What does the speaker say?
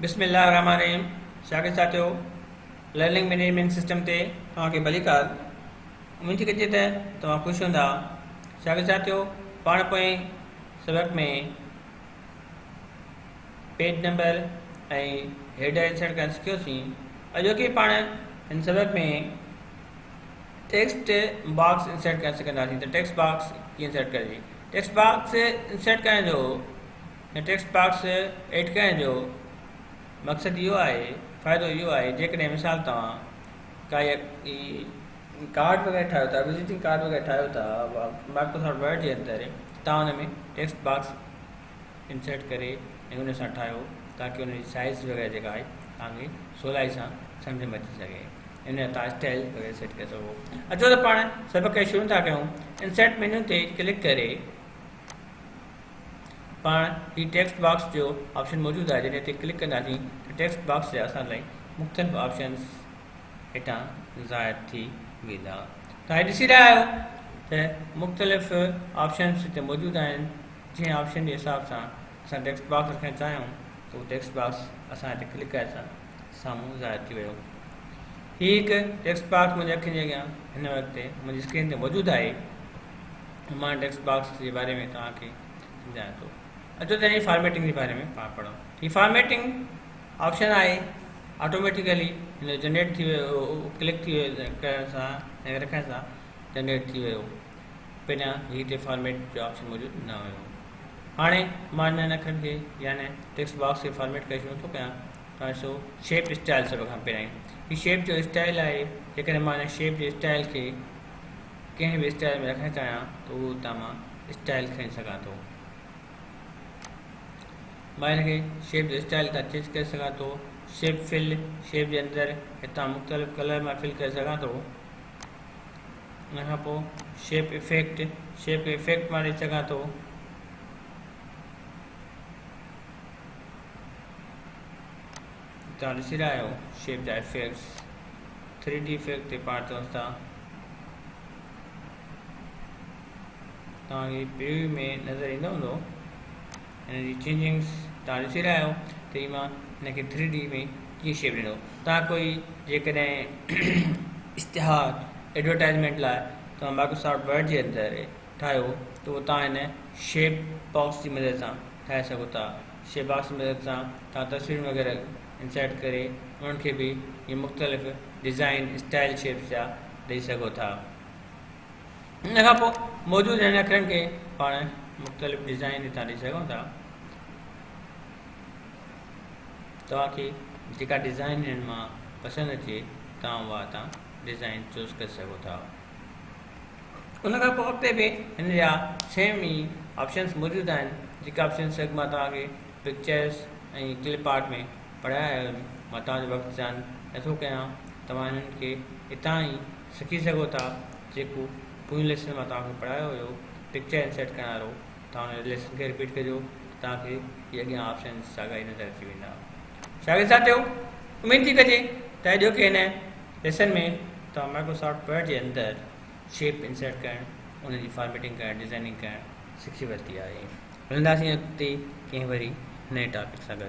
بسم الله الرحمٰن الرحيم شاگرد ساٿيو لرننگ مئنيجمينٽ سسٽم تي توهان کي ڀليڪار اميد ٿي ڪجي ته توهان خوش هوندا شاگرد ساٿيو پاڻ پوئين سبق ۾ پيج نمبر ۽ هيڊر انسرٽ ڪرڻ سکيوسين اڄوڪي پاڻ هن سبق ۾ ٽيڪسٽ باڪس انسرٽ ڪرڻ سکنداسين ته ٽيڪسٽ باڪس ڪيئن انسرٽ ڪرجي ٽيڪسٽ باڪس انسرٽ ڪرڻ جو يا ٽيڪسٽ باڪس ايڊ ڪرڻ جو مقصد اهو آهي فائدو اهو آهي جيڪڏهن مثال توهان ڪائي ڪارڊ وغيره ٺاهيو ٿا وزيٽنگ ڪارڊ وغيره ٺاهيو ٿا مائڪروسافٽ ورڊ جي اندر توهان ان ۾ ٽيڪسٽ باڪس انسرٽ ڪري ۽ ان سان ٺاهيو تاڪي ان جي سائز وغيره جيڪا آهي توهان کي سولائي سان سمجھ ۾ اچي سگهي ان جا توهان اسٽائل وغيره سيٽ ڪري سگهو. اچو ته پاڻ سبق کي شروع ٿا ڪيون. انسرٽ مينيو تي ڪلڪ ڪري پاڻ هي ٽيڪسٽ باڪس جو آپشن موجود آهي جڏهن هتي ڪلڪ ڪنداسين ته ٽيڪسٽ باڪس جا اسان لاء مختلف آپشنس هتان ظاهر ٿي ويندا. توهان ڏسي رهيا آهيو ته مختلف آپشنس هتي موجود آهن جنهن آپشن جي حساب سان اسان ٽيڪسٽ باڪس رکڻ چاهيون ته اهو ٽيڪسٽ باڪس اسان هتي ڪلڪ ڪرڻ سان سامهون ظاهر ٿي ويو. هي هڪ ٽيڪسٽ باڪس منهنجي اکين جي اڳيان هن وقت منهنجي اسڪرين تي موجود آهي. مان ٽيڪسٽ باڪس جي باري ۾ توهان کي سمجهايان ٿو. اچو ته هن جي فارميٽنگ جي باري ۾ پاڻ پڙهون. هي فارميٽنگ آپشن آهي آٽوميٽيڪلي هن جو جنريٽ ٿي ويو ڪلڪ ٿي ويو ڪرڻ سان ۽ رکڻ سان جنريٽ ٿي ويو. پهريان هي هتي فارميٽ جو آپشن موجود نه هيو. هاڻي مان هنن اکرن کي يعني ٽيڪسٽ باڪس کي فارميٽ ڪري شروع ٿو ڪيان. توهان ڏسو شيپ اسٽائل سڀ کان پهريائين هي شيپ جو اسٽائل آهي جيڪڏهن مان هن شيپ جي اسٽائل کي ڪنهن به اسٽائل ۾ رکڻ چاهيان ته اهو اتان مان اسٽائل کڻي سگهان ٿو. مان هن کي شيپ جو اسٽائل هتان چينج ڪري سگهان ٿو. شيپ فل شيپ جي اندر هتان مختلف ڪلر مان فل ڪري سگهان ٿو. ان کان پوء شيپ افيڪٽ شيپ افيڪٽ مان ڏئي سگهان ٿو. توهان ڏسي رهيا آهيو شيپ جا افيڪٽس ٿري ڊي افيڪٽ تي پاڻ چئون ٿا توهان کي پريويو ۾ نظر ايندو هوندو هن جي چينجنگس توهان ڏسي رهيا آهيو ته هي مان هن کي ٿري ڊي ۾ ڪيئن شيپ ڏنو توهان ڪوئي جيڪڏهن اشتهار ايڊورٽائزمينٽ لاء توهان مائڪروسافٽ ورڊ جي اندر ٺاهيو ته اهو توهان هن شيپ باڪس جي مدد سان ٺاهي سگهو ٿا. شيپ باڪس جي مدد سان توهان تصويرون وغيره انسرٽ ڪري انهن کي به اهي مختلف ڊزائين اسٽائل شيپس جا ڏئي سگهو ٿا. ان کان پوء موجود هنن اکرن کي پاڻ مختلف ڊزائين هتان ڏئي سگهون ٿا. توهان کي جيڪا ڊزائين هنن مان پسند اچي توهان اها هتان ڊزائين چوز ڪري سگهو ٿا. ان کان پوء اڳتي به هن جا سيم ئي آپشنس موجود آهن جيڪي آپشنس اڳ مان توهان کي پڪچرس ۽ ڪلپ آرٽ ۾ پڙهايا آهن مان توهان جو وقت زيان نٿو ڪيان توهان هنن کي اتان ئي سکي سگهو ٿا جيڪو پوئين ليسن مان توهان کي پڙهايو هيو پڪچر انسرٽ ڪرڻ وارو توهان ان ليسن کي رپيٽ ڪجو ته توهان کي هي اڳيان آپشنس ساڳا ئي نظر اچي ويندا شاگرد ساٿيو اميد ٿي ڪجي ته اڄوڪي هن ليسن ۾ توهان مائڪروسافٽ ورڊ جي اندر شيپ انسرٽ ڪرڻ، ان جي فارميٽنگ ڪرڻ، ڊزائننگ ڪرڻ سکي ورتي آهي. ملنداسين اڳتي ڪنهن وري نئين ٽاپڪ سان گڏ.